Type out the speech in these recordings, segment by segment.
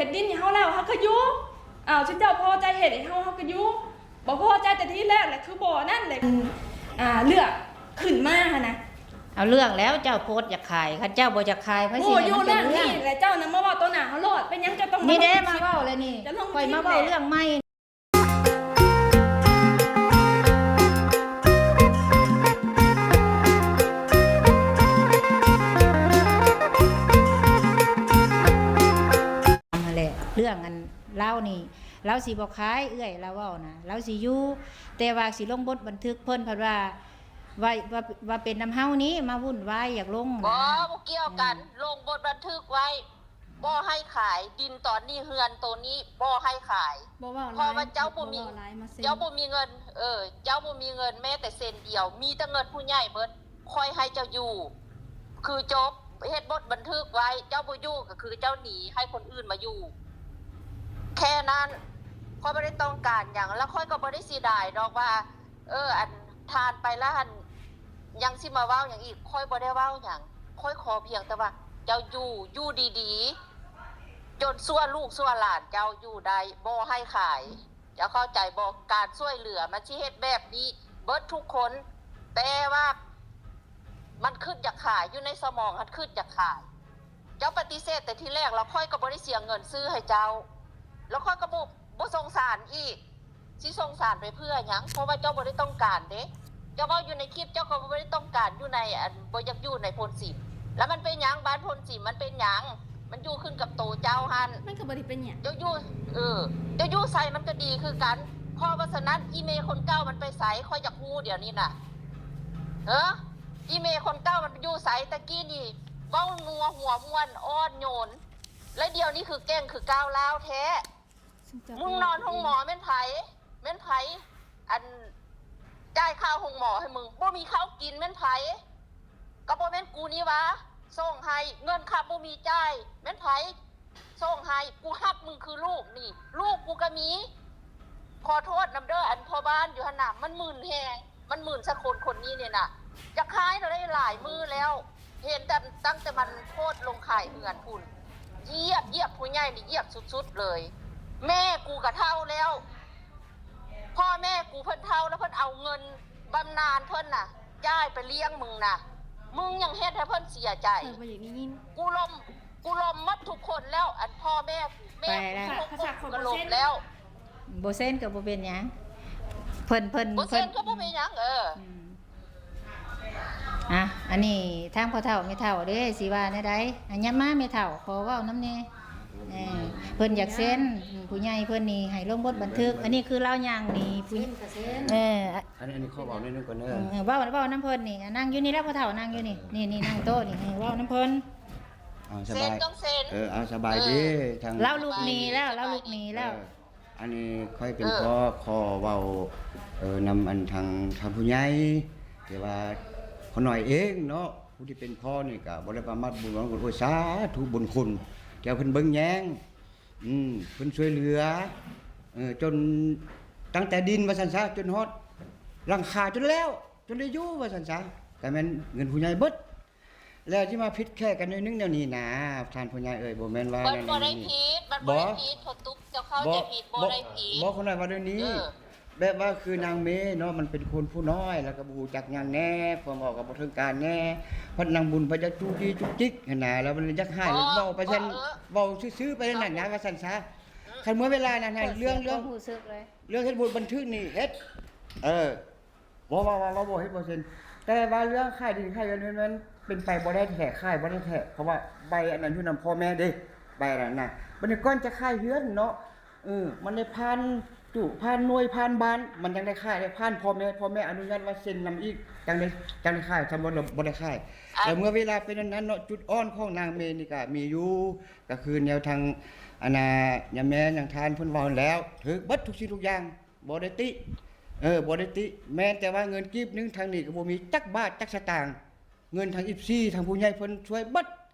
ເຮັດດິນໃຫ້ເຮົາແລ້ວ ເຮົາກໍຢູ່. ອ້າວ ຊຸມເຈົ້າພໍໃຈເຮັດໃຫ້ເຮົາ ເຮົາກໍຢູ່. ບໍ່ພໍໃຈແຕ່ທີແລກແຫຼະ ຄືບໍ່ນັ້ນແຫຼະ ອ່າ ເລື່ອງຂຶ້ນມາຫັ້ນນະ. ເອົາເລື່ອງແລ້ວ ເຈົ້າໂພສຢາກຂາຍ ຄັນເຈົ້າບໍ່ຢາກຂາຍ ໃຜຊິໃຫ້ມັນເປັນເລື່ອງ? ໂອ້ ຢູ່ນຳນີ້ແຫຼະ ເຈົ້ານະມາເວົ້າຕໍ່ໜ້າເຮົາໂລດ ເປັນຫຍັງເຈົ້າຕ້ອງມາ ນີ້ເດ້ ມາເວົ້າແລ້ວນີ້ ຂ້ອຍມາເວົ້າເລື່ອງໃໝ່. ຫັ້ນແຫຼະ ເລື່ອງອັນລາວນີ້ ລາວຊິບໍ່ຂາຍ ເອື້ອຍລາວເວົ້ານະ ລາວຊິຢູ່ ແຕ່ວ່າຊິລົງບົດບັນທຶກ ເພິ່ນພັດວ່າ ວ່າ ວ່າ ວ່າເປັນນຳເຮົານີ້ມາວຸ້ນວາຍ ຢາກລົງນະ. ບໍ່ ບໍ່ກ່ຽວກັນ ເອີ ລົງບົດບັນທຶກໄວ້ ບໍ່ໃຫ້ຂາຍ ດິນຕອນນີ້ ເຮືອນໂຕນີ້ບໍ່ໃຫ້ຂາຍ ບໍ່ເວົ້າຫຼາຍ ເພາະວ່າເຈົ້າບໍ່ມີ ບໍ່ເວົ້າຫຼາຍ ມາເຊັນ ເຈົ້າບໍ່ມີເງິນ ເອີ ເຈົ້າບໍ່ມີເງິນແມ້ແຕ່ເຊັນດຽວ ມີແຕ່ເງິນຜູ້ໃຫຍ່ເບິດ ຂ້ອຍໃຫ້ເຈົ້າຢູ່ ຄືຈົບ ເຮັດບົດບັນທຶກໄວ້ ເຈົ້າບໍ່ຢູ່ກໍຄືເຈົ້າໜີ ໃຫ້ຄົນອື່ນມາຢູ່ ແຄ່ນັ້ນ. ຂ້ອຍບໍ່ໄດ້ຕ້ອງການຫຍັງ ແລ້ວຂ້ອຍກໍບໍ່ໄດ້ເສຍດາຍດອກວ່າ ເອີ ອັນ ທ່ານໄປແລ້ວຫັ້ນ ຍັງຊິມາເວົ້າຫຍັງອີກ? ຂ້ອຍບໍ່ໄດ້ເວົ້າຫຍັງ ຂ້ອຍຂໍພຽງແຕ່ວ່າເຈົ້າຢູ່ ຢູ່ດີໆ ຈົນຊົ່ວລູກຊົ່ວຫຼານເຈົ້າຢູ່ໄດ້ ບໍ່ໃຫ້ຂາຍ. ເຈົ້າເຂົ້າໃຈບໍ່? ການຊ່ວຍເຫຼືອມັນຊິເຮັດແບບນີ້ເບິດທຸກຄົນ ແຕ່ວ່າມັນຄຶດຢາກຂາຍ ຢູ່ໃນສະໝອງຫັ້ນຄຶດຢາກຂາຍ. ເຈົ້າປະຕິເສດແຕ່ທີແລກ ແລ້ວຂ້ອຍກໍບໍ່ໄດ້ເສຍເງິນຊື້ໃຫ້ເຈົ້າ ແລ້ວຂ້ອຍກໍບໍ່ ບໍ່ສົງສານອີກ ຊິສົງສານໄປເພື່ອຫຍັງ? ເພາະວ່າເຈົ້າບໍ່ໄດ້ຕ້ອງການເດ້ ເຈົ້າເວົ້າຢູ່ໃນຄລິບ ເຈົ້າກໍບໍ່ໄດ້ຕ້ອງການຢູ່ໃນ ອັນ ບໍ່ຢາກຢູ່ໃນໂພນຊິມ. ແລ້ວມັນເປັນຫຍັງ? ບ້ານໂພນຊິມມັນເປັນຫຍັງ? ມັນຢູ່ຂຶ້ນກັບໂຕເຈົ້າຫັ້ນ ມັນກໍບໍ່ໄດ້ເປັນຫຍັງ. ເຈົ້າຢູ່ ເອີ ເຈົ້າຢູ່ໃສມັນກໍດີຄືກັນ. ເພາະວ່າສະນັ້ນ ອີເມຄົນເກົ່າມັນໄປໃສ? ຂ້ອຍຢາກຮູ້ດຽວນີ້ນະ ເອີ ອີເມຄົນເກົ່າມັນໄປຢູ່ໃສ? ແຕ່ກີ້ນີ້ເວົ້ານົວຫົວມ່ວນ ອ່ອນໂຍນ ແລະ ດຽວນີ້ຄືແກ່ງຄືກ້າວລ້າວແທ້. ມຶງນອນໂຮງໝໍແມ່ນໃຜ? ແມ່ນໃຜ ອັນ ຈ່າຍຄ່າໂຮງໝໍໃຫ້ມຶງ? ບໍ່ມີເຂົ້າກິນແມ່ນໃຜ? ກໍບໍ່ແມ່ນກູນີ້ຫວາ ສົ່ງໃຫ້. ເງິນຄ່າບໍ່ມີຈ່າຍແມ່ນໃຜ? ສົ່ງໃຫ້ ກູຮັກມຶງຄືລູກນີ້ ລູກກູກໍມີ. ຂໍໂທດນຳເດີ ອັນພໍ່ບ້ານຢູ່ຫັ້ນນະ ມັນມຶນແຮງ ມັນມຶນຊະຄົນຄົນນີ້ນີ້ນະ. ຢາກຂາຍເທົ່າໃດຫຼາຍມື້ແລ້ວ ເຫັນແຕ່ຕັ້ງແຕ່ມັນໂພສລົງຂາຍເຮືອນພຸ້ນ ຢຽບ ຢຽບຜູ້ໃຫຍ່ນີ້ ຢຽບສຸດໆເລີຍ. ແມ່ກູກໍເຖົ້າແລ້ວ ພໍ່ແມ່ກູເພິ່ນເຖົ້າແລ້ວ ເພິ່ນເອົາເງິນບຳນານເພິ່ນນະ ຈ່າຍໄປລ້ຽງມຶງນະ ມຶງຍັງເຮັດໃຫ້ເພິ່ນເສຍໃຈ. ຂ້ອຍບໍ່ຢາກໄດ້ຍິນ ກູລົມ ກູລົມໝົດທຸກຄົນແລ້ວ ອັນພໍ່ແມ່ ແມ່ ໄປແລ້ວ ພາສາຄົນ ກະລົມແລ້ວ. ບໍ່ເຊັນກໍບໍ່ເປັນຫຍັງ ເພິ່ນ ເພິ່ນ ບໍ່ເຊັນກໍບໍ່ເປັນຫຍັງ. ເອີ ອືມ ອ່ະ ອັນນີ້ທາງພໍ່ເຖົ້າແມ່ເຖົ້າເດ້ ຊິວ່າແນວໃດ? ອ່ະ ຫຍັບມາແມ່ເຖົ້າ ຂໍເວົ້ານຳແດ່. ເອີ ເພິ່ນຢາກເຊັນ ອືມ ຜູ້ໃຫຍ່ເພິ່ນນີ້ໃຫ້ລົງບົດບັນທຶກ. ອັນນີ້ຄືລາວຍ່າງໜີ ຜູ້ ເຊັນກໍເຊັນ ເອີ ອັນ ອັນນີ້ຂໍເວົ້າໜ້ອຍໜຶ່ງກ່ອນເດີ. ເອີ ເວົ້າ ເວົ້ານຳເພິ່ນນີ້ ອ່ະ ນັ່ງຢູ່ນີ້ແຫຼະ ພໍ່ເຖົ້ານັ່ງຢູ່ນີ້. ນີ້ ນີ້ ນັ່ງໂຕະນີ້ ເອີ ເວົ້ານຳເພິ່ນ. ເອົາ ສະບາຍ ເຊັນຕ້ອງເຊັນ. ເອີ ເອົາ ສະບາຍດີ ເອີ ທາງ ລາວລຸກໜີແລ້ວ ລາວລຸກໜີແລ້ວ. ເອີ ອັນນີ້ຂ້ອຍເປັນ ເອີ ພໍ່ ຂໍເວົ້າ ເອີ ນຳອັນທາງ ທາງຜູ້ໃຫຍ່ ທີ່ວ່າພໍ່ນ້ອຍເອງເນາະ ຜູ້ທີ່ເປັນພໍ່ນີ້ກໍບໍ່ໄດ້ປະມາດບຸນຫວັງຄຸນ. ໂອ້ຍ ສາທຸບຸນຄຸນ ທີ່ວ່າເພິ່ນເບິ່ງແຍງ ອືມ ເພິ່ນຊ່ວຍເຫຼືອ ເອີ ຈົນຕັ້ງແຕ່ດິນວ່າຊັ້ນຊະ ຈົນຮອດຫຼັງຄາ ຈົນແລ້ວ ຈົນໄດ້ຢູ່ວ່າຊັ້ນຊະ ກໍແມ່ນເງິນຜູ້ໃຫຍ່ເບິດ. ແລ້ວຊິມາຜິດແຄກັນໜ້ອຍໜຶ່ງແນວນີ້ນະ ທ່ານຜູ້ໃຫຍ່ເອີຍ ບໍ່ແມ່ນວ່າ ມັນບໍ່ໄດ້ຜິດ ມັນບໍ່ໄດ້ຜິດ ພໍ່ຕຸກ ເຈົ້າເຂົ້າໃຈຜິດ ບໍ່ໄດ້ຜິດ. ບໍ່ ຂ້ານ້ອຍວ່າແນວນີ້ ເອີ ແບບວ່າຄືນາງເມເນາະ ມັນເປັນຄົນຜູ້ນ້ອຍ ແລ້ວກໍບໍ່ຮູ້ຈັກຫຍັງແດ່ ຄວາມເວົ້າກໍບໍ່ເຖິງການແດ່ ພັດນາງບຸນພັດຢາກຈູ້ຈີ້ຈຸກຈິກຫັ້ນນະ ແລ້ວມັນຢາກໃຫ້ ເວົ້າໄປຊັ້ນ ເວົ້າຊື່ໆໄປນັ້ນນະ ວ່າຊັ້ນຊະ. ຄັນເມື່ອເວລານັ້ນ ເລື່ອງ ເລື່ອງ ເລື່ອງເຮັດບົດບັນທຶກນີ້ເຮັດ ເອີ ບໍ່ ບໍ່ ບໍ່ ບໍ່ເຮັດບໍ່ເຊັນ. ແຕ່ວ່າເລື່ອງຂາຍດິນຂາຍເຮືອນ ມັນເປັນໄປບໍ່ໄດ້ແທ້ ຂາຍບໍ່ໄດ້ແທ້ ເພາະວ່າໃບອັນນັ້ນຢູ່ນຳພໍ່ແມ່ເດ້ ໃບອັນນັ້ນນະ. ບັດນີ້ກ່ອນຈະຂາຍເຮືອນເນາະ ເອີ ມັນໄດ້ຜ່ານຈຸ ຜ່ານໜ່ວຍ ຜ່ານບ້ານ ມັນຈັ່ງໄດ້ຂາຍ ໄດ້ຜ່ານພໍ່ແມ່ ພໍ່ແມ່ອະນຸຍາດວ່າເຊັນນຳອີກ ຈັ່ງໄດ້ ຈັ່ງໄດ້ຂາຍ ຄັນບໍ່ ບໍ່ໄດ້ຂາຍ. ແລ້ວເມື່ອເວລາເປັນອັນນັ້ນເນາະ ຈຸດອ່ອນຂອງນາງເມນີ້ກະມີຢູ່ ກະຄືແນວທາງ ອັນນ່າ ຍາແມ່ນຫຍັງທ່ານເພິ່ນເວົ້າແລ້ວ ຖືກເບິດທຸກສິ່ງທຸກຢ່າງ. ບໍ່ໄດ້ຕິ ເອີ ບໍ່ໄດ້ຕິ ແມ່ນແຕ່ວ່າເງິນກີບໜຶ່ງທາງນີ້ກໍບໍ່ມີຈັກບາດຈັກສະຕາງ ເງິນທາງເອັຟຊີ ທາງຜູ້ໃຫຍ່ເພິ່ນຊ່ວຍເບິດ.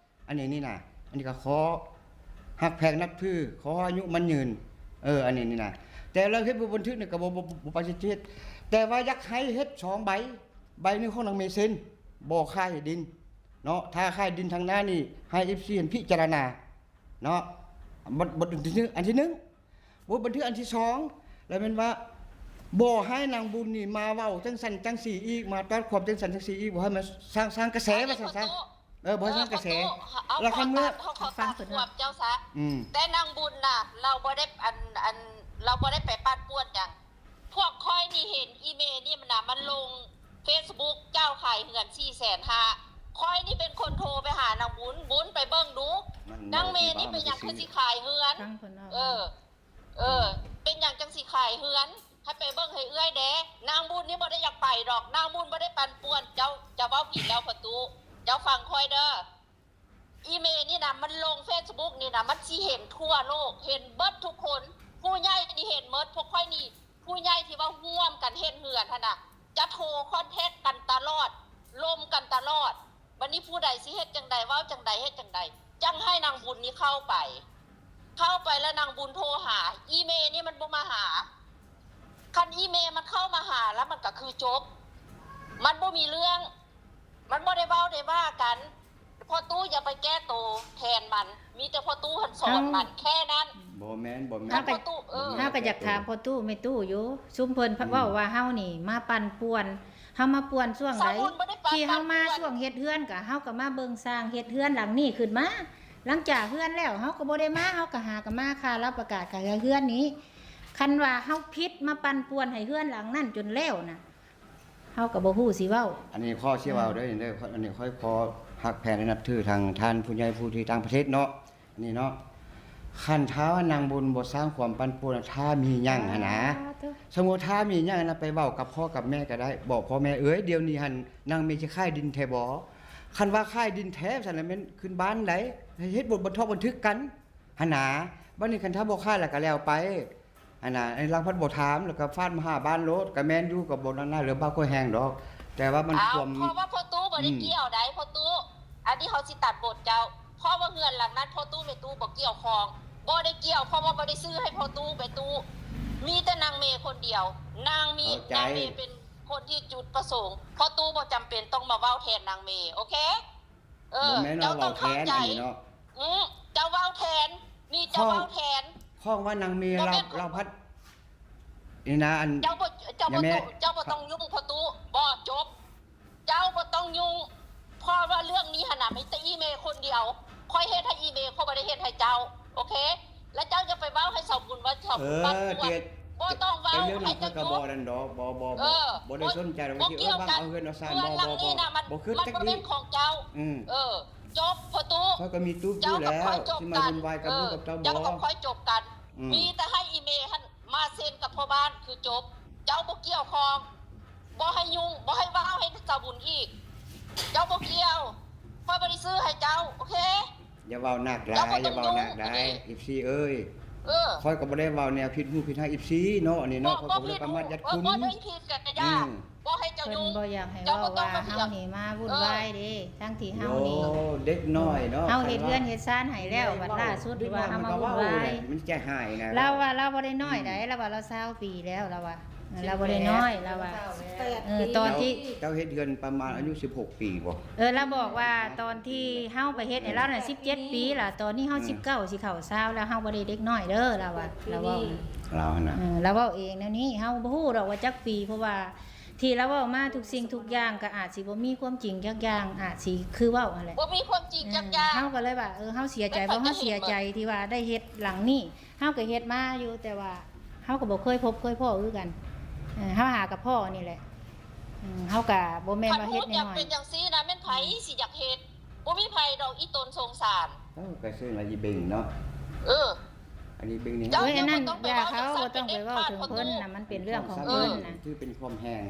ອັນນີ້ນີ້ນະ ອັນນີ້ກໍຂໍຮັກແພງນັບຖື ຂໍອາຍຸໝັ້ນຍືນ ເອີ ອັນນີ້ນີ້ນະ. ແຕ່ລາວເຮັດບໍ່ບັນທຶກນີ້ກໍບໍ່ ບໍ່ ບໍ່ປະຕິເສດ ແຕ່ວ່າຢາກໃຫ້ເຮັດສອງໃບ ໃບໜຶ່ງຂອງນາງເມເຊັນ ບໍ່ຂາຍທີ່ດິນເນາະ ຖ້າຂາຍດິນທາງໜ້ານີ້ ໃຫ້ເອັຟຊີເພິ່ນພິຈາລະນາ ເນາະ. ບົດ ບົດບັນທຶກອັນທີໜຶ່ງ ບົດບັນທຶກອັນທີສອງ ແລ້ວແມ່ນວ່າ ບໍ່ໃຫ້ນາງບຸນນີ້ມາເວົ້າຈັ່ງຊັ້ນຈັ່ງຊີ້ອີກ ມາຕອດຄວາມຈັ່ງຊັ້ນຈັ່ງຊີ້ອີກ ບໍ່ໃຫ້ມາສ້າງ ສ້າງກະແສວ່າຊັ້ນຊະ. ເອີ ບໍ່ໃຫ້ສ້າງກະແສ. ເອີ ແລ້ວຄັນເມື່ອ ເຮົາເຂົ້າຕາມຄວາມເຈົ້າຊະ. ອືມ ແຕ່ນາງບຸນນະ ລາວບໍ່ໄດ້ ອັນ ອັນ ລາວບໍ່ໄດ້ໄປປັ່ນປ່ວນຫຍັງ. ພວກຂ້ອຍນີ້ເຫັນອີເມນີ້ມັນນະ ມັນລົງເຟສບຸກ ເຈົ້າຂາຍເຮືອນສີ່ແສນຫ້າ ຂ້ອຍນີ້ເປັນຄົນໂທໄປຫານາງບຸນ ບຸນໄປເບິ່ງດູ ນາງເມນີ້ເປັນຫຍັງຄືຊິຂາຍເຮືອນ. ເອີ ເອີ ເປັນຫຍັງຈັ່ງຊິຂາຍເຮືອນ ໃຫ້ໄປເບິ່ງໃຫ້ເອື້ອຍແດ່. ນາງບຸນນີ້ບໍ່ໄດ້ຢາກໄປດອກ ນາງບຸນບໍ່ໄດ້ປັ່ນປ່ວນ. ເຈົ້າ ເຈົ້າເວົ້າຜິດແລ້ວພໍ່ຕູ້ ເຈົ້າຟັງຂ້ອຍເດີ. ອີເມນີ້ນະ ມັນລົງເຟສບຸກນີ້ນະ ມັນຊິເຫັນທົ່ວໂລກ ເຫັນເບິດທຸກຄົນ ຜູ້ໃຫຍ່ນີ້ເຫັນໝົດ. ພວກຂ້ອຍນີ້ ຜູ້ໃຫຍ່ທີ່ວ່າຮ່ວມກັນເຮັດເຮືອນຫັ້ນນະ ຈະໂທຄອນແທັກກັນຕະຫຼອດ ລົມກັນຕະຫຼອດ. ບັດນີ້ຜູ້ໃດຊິເຮັດຈັ່ງໃດ ເວົ້າຈັ່ງໃດ ເຮັດຈັ່ງໃດ ຈັ່ງໃຫ້ນາງບຸນນີ້ເຂົ້າໄປ ເຂົ້າໄປແລ້ວນາງບຸນໂທຫາ ອີເມນີ້ມັນບໍ່ມາຫາ. ຄັນອີເມມັນເຂົ້າມາຫາແລ້ວ ມັນກໍຄືຈົບ ມັນບໍ່ມີເລື່ອງ. ມັນບໍ່ໄດ້ເວົ້າໄດ້ວ່າກັນ. ພໍ່ຕູ້ຢ່າໄປແກ້ໂຕແທນມັນ ມີແຕ່ພໍ່ຕູ້ຫັ້ນສອນມັນ ເອົ້າ ແຄ່ນັ້ນ. ບໍ່ແມ່ນ ບໍ່ແມ່ນ ເຮົາກໍ ພໍ່ຕູ້ ເອີ ເຮົາກໍຢາກຖາມພໍ່ຕູ້ແມ່ຕູ້ຢູ່ ຊຸມເພິ່ນ ອືມ ເວົ້າວ່າເຮົານີ້ມາປັ່ນປ່ວນ ເຮົາມາປ່ວນຊ່ວງໃດ? ທີ່ເຮົາມາຊ່ວງເຮັດເຮືອນ ກໍເຮົາກໍມາເບິ່ງສ້າງເຮັດເຮືອນຫຼັງນີ້ຂຶ້ນມາ. ຫຼັງຈາກເຮືອນແລ້ວ ເຮົາກໍບໍ່ໄດ້ມາ ເຮົາກໍຫາກໍມາຄ່າລາວປະກາດຂາຍເຮືອນນີ້. ຄັນວ່າເຮົາຜິດມາປັ່ນປ່ວນໃຫ້ເຮືອນຫຼັງນັ້ນຈົນແລ້ວນະ ເຮົາກໍບໍ່ຮູ້ຊິເວົ້າ. ອັນນີ້ຂໍຊິເວົ້າເດີ ເອີ ເດີ ອັນນີ້ຂ້ອຍຂໍຮັກແພງ ແລະ ນັບຖືທາງທ່ານຜູ້ໃຫຍ່ຜູ້ທີ່ຕ່າງປະເທດເນາະ ອັນນີ້ເນາະ. ຄັນຖ້າວ່ານາງບຸນບໍ່ສ້າງຄວາມປັ່ນປ່ວນ ຖ້າມີຫຍັງຫັ້ນນະ ສາທຸ ສົມມຸດຖ້າມີຫຍັງຫັ້ນນະ ໄປເວົ້າກັບພໍ່ກັບແມ່ກໍໄດ້ ບອກພໍ່ແມ່ ເອີຍ ດຽວນີ້ຫັ້ນນາງເມຊິຂາຍດິນແທ້ບໍ່? ຄັນວ່າຂາຍດິນແທ້ຊັ້ນລະແມ່ນຂຶ້ນບ້ານໃດ ເຮັດບົດບັນທອກບັນທຶກກັນຫັ້ນນະ. ບັດນີ້ຄັນຖ້າບໍ່ຂາຍລະກໍແລ້ວໄປ. ອັນນະ ອັນນີ້ລາວພັດບໍ່ຖາມ ແລ້ວກໍຟາດມາຫາບ້ານໂລດ. ກໍແມ່ນຢູ່ ກໍບໍ່ນັ້ນນະ ເລື່ອງບາບຂ້ອຍແຮງດອກ ແຕ່ວ່າມັນ ເອົ້າ ຄວາມ ເພາະວ່າພໍ່ຕູ້ບໍ່ໄດ້ ອືມ ກ່ຽວໃດ໋ ພໍ່ຕູ້. ອັນນີ້ເຮົາຊິຕັດບົດເຈົ້າ ເພາະວ່າເຮືອນຫຼັງນັ້ນພໍ່ຕູ້ແມ່ຕູ້ບໍ່ກ່ຽວຂ້ອງ ບໍ່ໄດ້ກ່ຽວ ເພາະວ່າບໍ່ໄດ້ຊື້ໃຫ້ພໍ່ຕູ້ແມ່ຕູ້ ມີແຕ່ນາງເມຄົນດຽວ. ນາງມີ ເຂົ້າໃຈ ນາງເມເປັນຄົນທີ່ຈຸດປະສົງ ພໍ່ຕູ້ບໍ່ຈຳເປັນຕ້ອງມາເວົ້າແທນນາງເມ ໂອເຄ? ເອີ ບໍ່ແມ່ນວ່າເວົ້າແທນອັນນີ້ເນາະ. ອືມ ເຈົ້າເວົ້າແທນ ນີ້ເຈົ້າເວົ້າແທນ. ຂ້ອງວ່ານາງເມ ລາວ ລາວພັດ ນີ້ນະ ອັນ ເຈົ້າບໍ່ ເຈົ້າບໍ່ຕ້ອງ ເຈົ້າບໍ່ຕ້ອງຫຍຸ້ງພໍ່ຕູ້ ບໍ່ ຈົບ ເຈົ້າບໍ່ຕ້ອງຫຍຸ້ງ ເພາະວ່າເລື່ອງນີ້ຫັ້ນນະ ມີແຕ່ອີເມຄົນດຽວ. ຂ້ອຍເຮັດໃຫ້ອີເມ ຂ້ອຍບໍ່ໄດ້ເຮັດໃຫ້ເຈົ້າ ໂອເຄ? ແລ້ວເຈົ້າຢ່າໄປເວົ້າໃຫ້ສາວບຸນວ່າສາວບຸນ ເອີ ມາກວນ ບໍ່ຕ້ອງເວົ້າໃຫ້ເຈົ້າຢຸດ. ເລື່ອງນັ້ນຂ້ອຍກໍບໍ່ນັ້ນດອກ ບໍ່ ບໍ່ ເອີ ບໍ່ໄດ້ສົນໃຈດອກ ວ່າຊິ ເອີ ບັງເອົາເຮືອນເອົາຊານ ບໍ່ ບໍ່ ບໍ່ ບໍ່ ບໍ່ຄິດຈັກດີ້. ເອີ ຈົບພໍ່ຕູ້ ຂ້ອຍກໍມີຕູບຢູ່ແລ້ວ ຊິມາວຸ່ນວາຍກັບລູກກັບເຕົ້າບໍ່? ເຈົ້າກັບຂ້ອຍຈົບກັນ ອືມ ມີແຕ່ໃຫ້ອີເມຫັ້ນມາເຊັນກັບພໍ່ບ້ານຄືຈົບ. ເຈົ້າບໍ່ກ່ຽວຂ້ອງ ບໍ່ໃຫ້ຫຍຸ້ງ ບໍ່ໃຫ້ເວົ້າໃຫ້ສາວບຸນອີກ. ເຈົ້າບໍ່ກ່ຽວ ຂ້ອຍບໍ່ໄດ້ຊື້ໃຫ້ເຈົ້າ ໂອເຄ? ຢ່າເວົ້າໜັກຫຼາຍ ຢ່າເວົ້າໜັກຫຼາຍ ເອັຟຊີເອີຍ. ເອີ ຂ້ອຍກໍບໍ່ໄດ້ເວົ້າແນວຜິດຫູຜິດຫາ ເອັຟຊີເນາະ ອັນນີ້ເນາະ ຂ້ອຍກໍບໍ່ໄດ້ປະໝາດຢັດຄຸນ. ບໍ່ໄດ້ຜິດກະຢ່າ ອືມ ບໍ່ໃຫ້ເຈົ້າຫຍຸ້ງ ເພິ່ນບໍ່ຢາກໃຫ້ເວົ້າວ່າເຮົານີ້ມາວຸ່ນວາຍເດ້ ທັງທີ່ເຮົານີ້ ໂອ້ ເດັກນ້ອຍເນາະ ເຮົາເຮັດເຮືອນເຮັດຊານໃຫ້ແລ້ວ ບັດລ່າສຸດວ່າເຮົາມາວຸ່ນວາຍ ມັນໃຈຮ້າຍນະ. ລາວວ່າລາວບໍ່ໄດ້ນ້ອຍໃດ ອືມ ລາວວ່າລາວຊາວປີແລ້ວ ລາວວ່າ ເອີ ລາວບໍ່ໄດ້ນ້ອຍ ລາວວ່າ ເອີ ຕອນທີ່ ເຈົ້າເຮັດເຮືອນປະມານອາຍຸສິບຫົກປີບໍ່? ເອີ ລາວບອກວ່າຕອນທີ່ເຮົາໄປເຮັດໃຫ້ລາວນັ້ນສິບເຈັດປີລະ ຕອນນີ້ເຮົາ ອືມ ສິບເກົ້າ ຊິເຂົ້າຊາວແລ້ວ ເຮົາບໍ່ໄດ້ເດັກນ້ອຍເດີ ລາວວ່າ ລາວເວົ້າ ລາວຫັ້ນນະ ເອີ ລາວເວົ້າເອງແນວນີ້ ເຮົາບໍ່ຮູ້ດອກວ່າຈັກປີ ເພາະວ່າທີ່ລາວເວົ້າມາທຸກສິ່ງທຸກຢ່າງກໍອາດຊິບໍ່ມີຄວາມຈິງຈັກຢ່າງ ອາດຊິຄືເວົ້າຫັ້ນແຫຼະ ບໍ່ມີຄວາມຈິງຈັກຢ່າງ ເອີ ເຮົາກໍເລີຍວ່າ ເອີ ເຮົາເສຍໃຈບໍ່? ເຮົາເສຍໃຈທີ່ວ່າໄດ້ເຮັດຫຼັງນີ້ ເຮົາກໍເຮັດມາຢູ່ ແຕ່ວ່າເຮົາກໍບໍ່ເຄີຍພົບເຄີຍພໍ້ຄືກັນ ເອີ ເຮົາຫາກໍພໍ້ນີ້ແຫຼະ ເອີ ເຮົາກໍບໍ່ແມ່ນວ່າເຮັດນ້ອຍໆ. ຄັນຮູ້ຈັກເປັນຈັ່ງຊີ້ນະ ແມ່ນໃຜຊິຢາກເຮັດ? ບໍ່ມີໃຜດອກ ອີ່ຕົນສົງສານ. ເອີ ກໍຊື່ລະອີເບັງເນາະ. ເອີ ອັນນີ້ເບັງນີ້ ເຈົ້າ ເອີ ອັນນັ້ນຢ່າເຂົາ ບໍ່ຕ້ອງໄປເວົ້າເຖິງເພິ່ນນະ ມັນເປັນເລື່ອງຂອງເພິ່ນນະ ຖືເປັນຄວາມແຮງ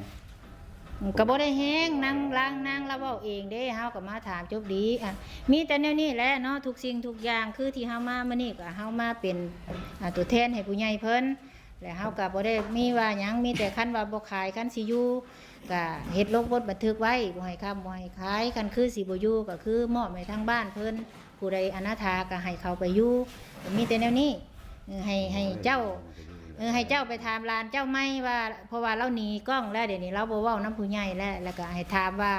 ກໍບໍ່ໄດ້ແຮງ ນາງລາງ ນາງລາວເວົ້າເອງເດ້ ເຮົາກໍມາຖາມຈົບດີ. ອ່ະ ມີແຕ່ແນວນີ້ແຫຼະເນາະ ທຸກສິ່ງທຸກຢ່າງ ຄືທີ່ເຮົາມາມື້ນີ້ ກໍເຮົາມາເປັນ ອ່າ ຕົວແທນໃຫ້ຜູ້ໃຫຍ່ເພິ່ນ ແລະ ເຮົາກໍບໍ່ໄດ້ມີວ່າຫຍັງ ມີແຕ່ຄັນວ່າບໍ່ຂາຍ ຄັນຊິຢູ່ ກໍເຮັດລົງບົດບັນທຶກໄວ້ ບໍ່ໃຫ້ຄ້ຳບໍ່ໃຫ້ຂາຍ ຄັນຄືຊິບໍ່ຢູ່ ກໍຄືມອບໃຫ້ທາງບ້ານເພິ່ນ ຜູ້ໃດອະນາຖາກໍໃຫ້ເຂົາໄປຢູ່ ກໍມີແຕ່ແນວນີ້ ເອີ ໃຫ້ ໃຫ້ເຈົ້າ ເອີ ໃຫ້ເຈົ້າໄປຖາມຫຼານເຈົ້າໃໝ່ວ່າ ເພາະວ່າລາວໜີກ້ອງແລ້ວ ດຽວນີ້ລາວບໍ່ເວົ້ານຳຜູ້ໃຫຍ່ແລ້ວ ແລ້ວກໍໃຫ້ຖາມວ່າ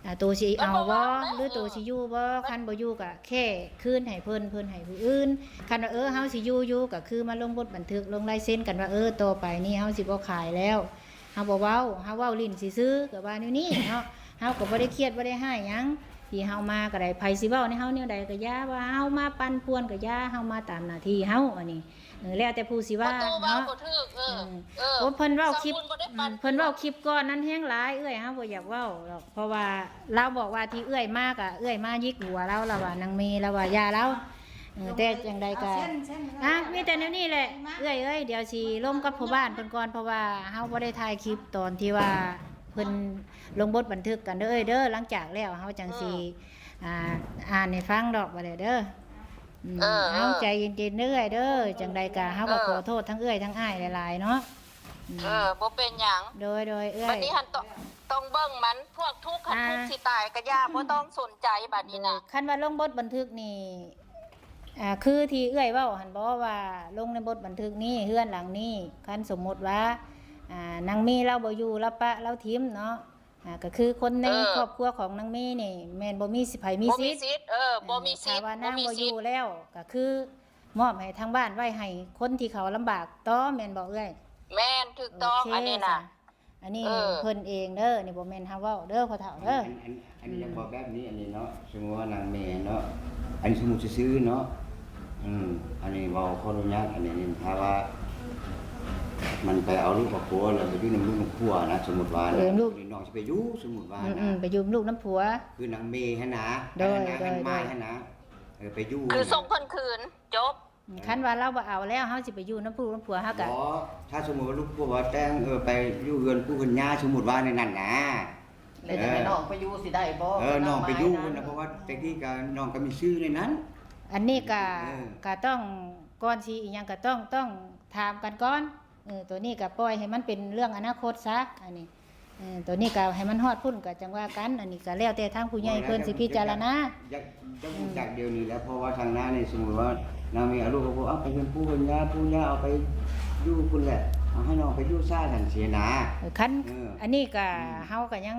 ອ່າ ໂຕຊິເອົາບໍ່ ບໍ່ເວົ້ານຳ ຫຼື ໂຕຊິຢູ່ບໍ່? ເອີ ຄັນບໍ່ຢູ່ກໍແຄ່ຄືນໃຫ້ເພິ່ນ ເພິ່ນໃຫ້ຜູ້ອື່ນ. ຄັນວ່າ ເອີ ເຮົາຊິຢູ່ຢູ່ ກໍຄືມາລົງບົດບັນທຶກ ລົງລາຍເຊັນກັນວ່າ ເອີ ຕໍ່ໄປນີ້ເຮົາຊິບໍ່ຂາຍແລ້ວ ເຮົາບໍ່ເວົ້າ ເຮົາເວົ້າຫຼິ້ນຊື່ໆ ກໍວ່າແນວນີ້ເນາະ. ເຮົາກໍບໍ່ໄດ້ຄຽດ ບໍ່ໄດ້ຮ້າຍຫຍັງ ທີ່ເຮົາມາກໍໄດ້ ໃຜຊິເວົ້າໃນເຮົາແນວໃດກໍຢ່າ ວ່າເຮົາມາປັ່ນປ່ວນກໍຢ່າ ເຮົາມາຕາມໜ້າທີ່ເຮົາ ອັນນີ້ ເອີ ແລ້ວແຕ່ຜູ້ຊິວ່າເນາະ. ບໍ່ຖືກ ເອີ ເອີ ເອີ ໂອ້ ເພິ່ນເວົ້າຄລິບ ເພິ່ນເວົ້າຄລິບກ່ອນນັ້ນແຮງຫຼາຍ ເອື້ອຍເຮົາບໍ່ຢາກເວົ້າດອກ ເພາະວ່າລາວບອກວ່າທີ່ເອື້ອຍມາກະເອື້ອຍມາຢິກຫົວລາວ ລາວວ່ານາງເມ ລາວວ່າຢ່າລາວ. ເອີ ແຕ່ຈັ່ງໃດກະ ອ່ະ ມີແຕ່ແນວນີ້ແຫຼະ ເອື້ອຍເອີຍ ດຽວຊິລົມກັບພໍ່ບ້ານເພິ່ນກ່ອນ ເພາະວ່າເຮົາບໍ່ໄດ້ຖ່າຍຄລິບຕອນທີ່ວ່າເພິ່ນລົງບົດບັນທຶກກັນເດີເອື້ອຍເດີ ຫຼັງຈາກແລ້ວເຮົາຈັ່ງຊິ ອ່າ ອ່ານໃຫ້ຟັງດອກ ບາດນີ້ເດີ. ເອີ ເຮົາໃຈເຢັນໆເດີ້ເອື້ອຍເດີ ຈັ່ງໃດກະເຮົາກໍຂໍໂທດທັງເອື້ອຍທັງອ້າຍຫຼາຍໆເນາະ. ເອີ ບໍ່ເປັນຫຍັງ ໂດຍໆ ເອື້ອຍ ບັດນີ້ຫັ້ນຕ້ອງ ຕ້ອງເບິ່ງມັນ ພວກທຸກ ຄັນທຸກຊິຕາຍກະຢ່າ ບໍ່ຕ້ອງສົນໃຈບັດນີ້ນະ. ຄັນວ່າລົງບົດບັນທຶກນີ້ ອ່າ ຄືທີ່ເອື້ອຍເວົ້າຫັ້ນບໍ່ ວ່າລົງໃນບົດບັນທຶກນີ້ ເຮືອນຫຼັງນີ້ ຄັນສົມມຸດວ່າ ອ່າ ນາງເມລາວບໍ່ຢູ່ ລາວປະລາວຖິ້ມເນາະ ອ່າ ກໍຄືຄົນໃນຄອບຄົວຂອງນາງເມນີ້ແມ່ນບໍ່ມີໃຜມີສິດ ບໍ່ມີສິດ ເອີ ບໍ່ມີສິດ ຖ້າວ່ານາງບໍ່ຢູ່ແລ້ວ ກໍຄືມອບໃຫ້ທາງບ້ານໄວ້ໃຫ້ຄົນທີ່ເຂົາລຳບາກຕໍ່ ແມ່ນບໍ່ເອື້ອຍ? ແມ່ນ ຖືກຕ້ອງ ໂອເຄ ອັນນີ້ນະ ອັນນີ້ເພິ່ນເອງເດີ ນີ້ບໍ່ແມ່ນເຮົາເວົ້າເດີພໍ່ເຖົ້າເດີ. ອັນ ອັນ ອັນນີ້ຢາກບອກແບບນີ້ ອັນນີ້ເນາະ ສົມມຸດວ່ານາງເມເນາະ ອັນນີ້ສົມມຸດຊື່ໆເນາະ ອືມ ອັນນີ້ເວົ້າຂໍອະນຸຍາດ ອັນນີ້ຖ້າວ່າມັນໄປເອົາລູກເອົາຜົວ ແລ້ວໄປຢູ່ນຳລູກນຳຜົວນະ ສົມມຸດວ່ານະ ເອີ ລູກນ້ອງຊິໄປຢູ່ ສົມມຸດວ່ານະ ອືມ ໄປຢູ່ນຳລູກນຳຜົວ ຄືນາງເມຫັ້ນນະ ໂດຍ ອັນນັ້ນນະ ໂດຍ ອັນໝາຍຫັ້ນນະ ເອີ ໄປຢູ່ ຄືສົ່ງເພິ່ນຄືນ ຈົບ. ອືມ ຄັນວ່າລາວບໍ່ເອົາແລ້ວ ເຮົາຊິໄປຢູ່ນຳລູກນຳຜົວເຮົາກະ ບໍ່ ຖ້າສົມມຸດວ່າລູກຜົວແຕ່ງ ເອີ ໄປຢູ່ເຮືອນປູ່ເຮືອນຍ່າ ສົມມຸດວ່າແນວນັ້ນນະ ແລ້ວຈະໃຫ້ນ້ອງໄປຢູ່ຊິໄດ້ບໍ່? ເອີ ນ້ອງໄປຢູ່ນະ ເພາະວ່າແຕ່ກີ້ກະນ້ອງກໍມີຊື່ໃນນັ້ນ. ອັນນີ້ກະ ເອີ ກະຕ້ອງ ກ່ອນຊິອີ່ຫຍັງກະຕ້ອງ ຕ້ອງຖາມກັນກ່ອນ. ເອີ ໂຕນີ້ກະປ່ອຍໃຫ້ມັນເປັນເລື່ອງອະນາຄົດຊະ ອັນນີ້ ເອີ ໂຕນີ້ກະໃຫ້ມັນຮອດພຸ້ນກະຈັ່ງວ່າກັນ ອັນນີ້ກະແລ້ວແຕ່ທາງຜູ້ໃຫຍ່ເພິ່ນຊິພິຈາລະນາ. ຢາກ ຢາກຮູ້ຈັກດຽວນີ້ແຫຼະ ເພາະວ່າທາງໜ້ານີ້ ສົມມຸດວ່ານາງມີອາລູກ ເຂົາບອກ ເອົາໄປເຮືອນປູ່ເຮືອນຍ່າ ປູ່ຍ່າເອົາໄປຢູ່ພຸ້ນແຫຼະ ເອົາໃຫ້ນ້ອງໄປຢູ່ຊະ ຈັ່ງຊີ້ນະ. ເອີ ຄັນ ເອີ ອັນນີ້ກະ ອືມ ເຮົາກະຍັງ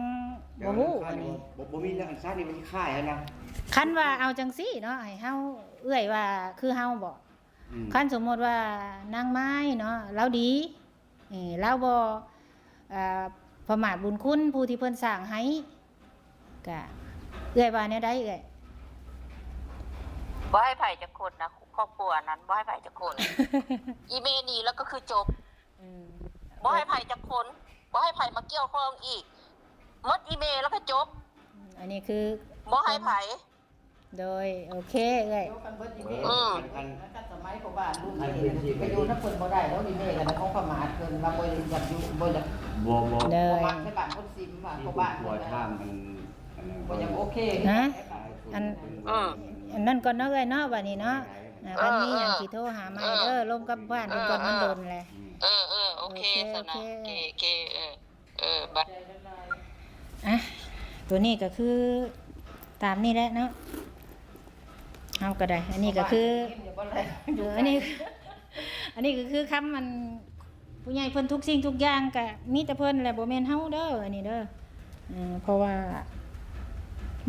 ບໍ່ຮູ້ ອັນນີ້ ບໍ່ ບໍ່ມີເລື່ອງອັນຊັ້ນນີ້ ມັນຂາຍຫັ້ນນະ. ຄັນວ່າເອົາຈັ່ງຊີ້ເນາະ ໃຫ້ເຮົາ ເອື້ອຍວ່າຄືເຮົາບໍ? ອືມ ຄັນສົມມຸດວ່ານາງມາຍເນາະ ລາວດີ ເອີ ລາວບໍ່ ເອີ ປະໝາດບຸນຄຸນຜູ້ທີ່ເພິ່ນສ້າງໃຫ້ ກະເອື້ອຍວ່າແນວໃດເອື້ອຍ? ບໍ່ໃຫ້ໃຜຈັກຄົນນະ ຄອບຄົວນັ້ນບໍ່ໃຫ້ໃຜຈັກຄົນ ອີເມນີ້ແລ້ວກໍຄືຈົບ. ອືມ ບໍ່ໃຫ້ໃຜຈັກຄົນ ບໍ່ໃຫ້ໃຜມາກ່ຽວຂ້ອງອີກ ໝົດອີເມແລ້ວກໍຈົບ. ອືມ ອັນນີ້ຄືບໍ່ໃຫ້ໃຜ ໂດຍ ໂອເຄເອື້ອຍ ຄັນເບິດອີເມ ອືມ ຄັນ ຄັນ ຄັນສະໄໝພໍ່ບ້ານລຸ້ນນີ້ໄປຢູ່ນຳເພິ່ນບໍ່ໄດ້ດອກ ອີເມກໍໄດ້ຂໍປະໝາດເພິ່ນວ່າບໍ່ຢາກຢູ່ ບໍ່ຢາກ ບໍ່ ບໍ່ ໂດຍ ບໍ່ມັກໃນບ້ານຄົນຊິມວ່າ ພໍ່ບ້ານເພິ່ນ ຖາມມັນ ອັນນັ້ນ ບໍ່ຢາກໂອເຄ ຮະ ອັນ ອືມ ອັນນັ້ນກ່ອນເນາະເອື້ອຍເນາະ ບາດນີ້ເນາະ ເອີ ຄັນມີຫຍັງ ເອີ ຊິໂທຫາໃໝ່ເດີ ເອີ ລົມກັບບ້ານເພິ່ນກ່ອນ ເອີ ມັນດົນແຫຼະ ເອີ ເອີ ໂອເຄ ໂອເຄ ຊັ້ນນະ ໂອເຄ ໂອເຄ ເອີ ເອີ ບາຍ ອ່ະ ໂຕນີ້ກໍຄືຕາມນີ້ແຫຼະເນາະ ເຮົາກໍໄດ້ ອັນນີ້ກໍຄື ເອີ ອັນນີ້ ອັນນີ້ກໍຄືຄຳ ອັນ ຜູ້ໃຫຍ່ເພິ່ນທຸກສິ່ງທຸກຢ່າງກໍມີແຕ່ເພິ່ນແຫຼະ ບໍ່ແມ່ນເຮົາເດີ ອັນນີ້ເດີ ເອີ ເພາະວ່າ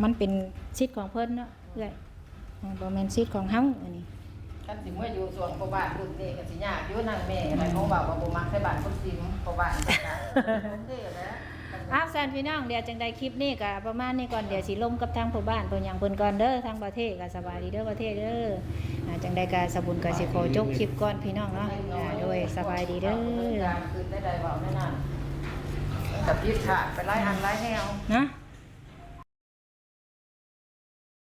ມັນເປັນສິດຂອງເພິ່ນເນາະ ເອື້ອຍ ບໍ່ແມ່ນສິດຂອງເຮົາ ອັນນີ້ ຄັນຊິເມືອຢູ່ຊ່ວງພໍ່ບ້ານລຸ້ນນີ້ກໍຊິຍາກຢູ່ ນາງແມ່ກໍໄດ້ ເພາະວ່າບໍ່ມັກໃນບ້ານຄົນຊິມ ພໍ່ບ້ານກໍໂອເຄແລ້ວ. ອ້າວ ຊັ້ນພີ່ນ້ອງ ດຽວຈັ່ງໃດຄລິບນີ້ກໍປະມານນີ້ກ່ອນ ດຽວຊິລົມກັບທາງພໍ່ບ້ານເພິ່ນຫຍັງເພິ່ນກ່ອນເດີ ທາງປະເທດກໍສະບາຍດີເດີ ປະເທດເດີ ອ່າ ຈັ່ງໃດກໍສາບຸນກໍຊິຂໍຈົບຄລິບກ່ອນພີ່ນ້ອງເນາະ ອ່າ ໂດຍ ສະບາຍດີເດີ ການຄືນໄດ້ ໄດ້ເວົ້າແນວນັ້ນ ມັນກໍຜິດພາດໄປຫຼາຍອັນຫຼາຍແນວເນາະ.